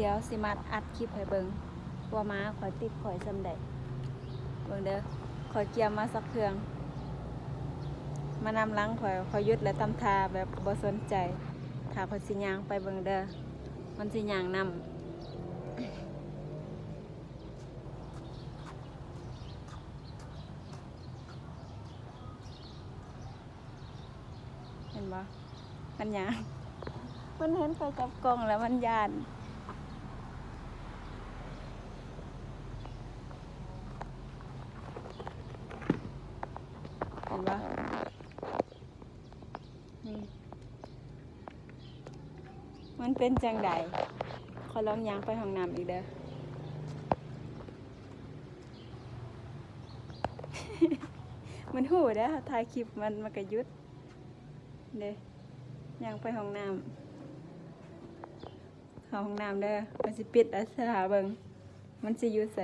ດຽວຊິມາອັດຄລິບໃຫ້ເບິ່ງ ວ່າໝາຂ້ອຍຕິດຂ້ອຍສ່ຳໃດ. ເບິ່ງເດີ ຂ້ອຍກຽມມາສັກເຄື່ອງ ມານຳຫຼັງຂ້ອຍ ຂ້ອຍຢຸດແລ້ວທຳທ່າແບບບໍ່ສົນໃຈ. ຖ້າຂ້ອຍຊິຍ່າງໄປເບິ່ງເດີ ມັນຊິຍ່າງນຳ. ເຫັນບໍ່? ມັນຍ່າງ ມັນເຫັນຂ້ອຍຈັບກ້ອງແລ້ວມັນຢ້ານ. ເຫັນບໍ່? ອືມ ມັນເປັນຈັ່ງໃດ? ຂໍລອງຍ່າງໄປຫ້ອງນ້ຳອີກເດີ. ມັນຮູ້ເດ້ ຖ້າຖ່າຍຄລິບມັນ ມັນກະຢຸດເດ້. ຍ່າງໄປຫ້ອງນ້ຳ ເຂົ້າຫ້ອງນ້ຳເດີ. ຂ້ອຍຊິປິດ ອາ ຖ້າເບິ່ງ ມັນຊິຢູ່ໃສ.